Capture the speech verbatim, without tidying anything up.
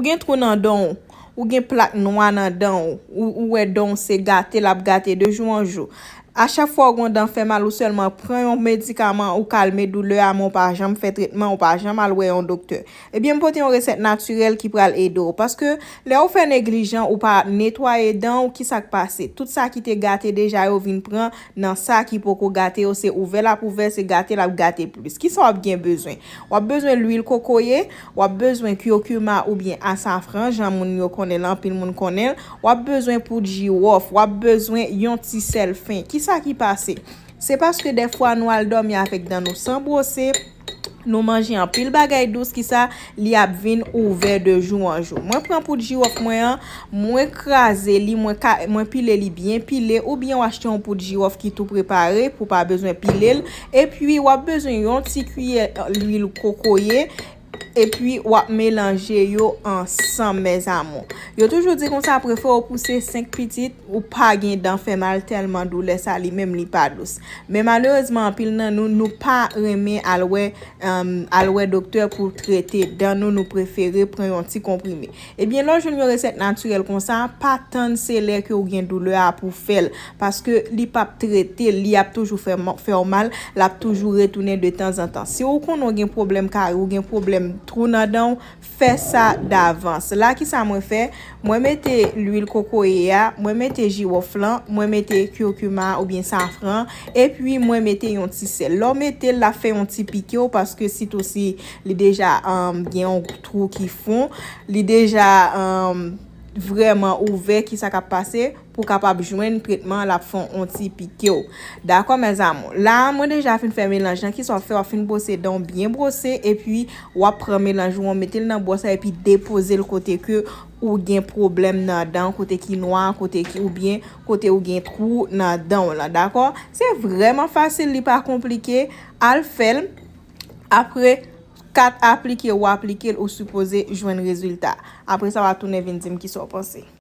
Ou gen twou nan dan w, ou gen plak nwa nan dan w, ou, ou wè dan w se gate l ap gate de jou an jou. A chak fwa w gen yon dan fè mal, ou sèlman pran yon medikaman, ou kalme doulè a, men w pa janm fè tretman, ou pa janm al wè yon doktè. Ebyen, m pote yon resèt natirèl ki pral ede w. Paske lè w fè neglijan, ou pa netwaye dan w, ki sa k pase? Tout sa ki te gate deja yo vin pran nan sa ki poko gate yo, se ouvè l ap ouvè, se gate l ap gate plis. Ki sa w ap gen bezwen? W ap bezwen lwil kokoye, w ap bezwen curcuma oubyen asafran, jan moun yo konnen l, anpil moun konnen l. W ap bezwen poud jiwòf, w ap bezwen yon ti sèl fen. Ki sa ki pase? Se paske dèfwa nou al dòmi avèk dan nou san bwose, nou manje anpil bagay dous, ki sa, li ap vin ouvè de jou an jou. Mwen pran poud jiwòf mwen an, mwen kraze li, mwen ka, mwen pile li byen pile, oubyen w achte yon poud jiwòf ki tou prepare pou pa bezwen pile l. Epi w ap bezwen yon ti kiyè lwil kokoye, epi w ap melanje yo ansanm, mes amours. Yo toujou di konsa, prefere w pouse senk pitit, ou pa gen dan fè mal, tèlman doulè sa li menm li pa dous. Men malerezman, anpil nan nou, nou pa renmen al wè, um, al wè doktè pou trete dan nou, nou prefere pran yon ti konprime. Ebyen, lè w jwenn yon resèt natirèl konsa, pa tann se lè ke w gen doulè a pou fè l, paske li p ap trete, li ap toujou fè, fè w mal, l ap toujou retounen de tanzantan. Si w konnen w gen pwoblèm kari, w gen pwoblèm twou nan dan w, fè sa davans. La, ki sa mwen fè? Mwen mete lwil kokoye a, mwen mete jiwòf lan, mwen mete curcuma oubyen safran, epi mwen mete yon ti sèl. Lè w mete l, l ap fè yon ti pike w, paske sitou si li deja, um, gen yon twou ki fon, li deja, um, vrèman ouvè, ki sa k ap pase? Pou kapab jwenn tretman, l ap fè yon ti pike w. Dakò, mes amours? La, mwen deja fin fè melanj lan. Ki sa w ap fè? W ap fin bwose dan w byen bwose, epi w ap pran melanj ou an, mete l nan bwòs la, epi depoze l kote ke ou gen pwoblèm nan dan, kote ki nwa, kote ki, oubyen kote ou gen twou nan dan w lan, dakò? Se vrèman fasil, li pa konplike. Al fè l. Apre kat aplike, ou aplike l, ou sipoze jwenn rezilta. Apre sa, w a tounen vin di m ki sa w panse.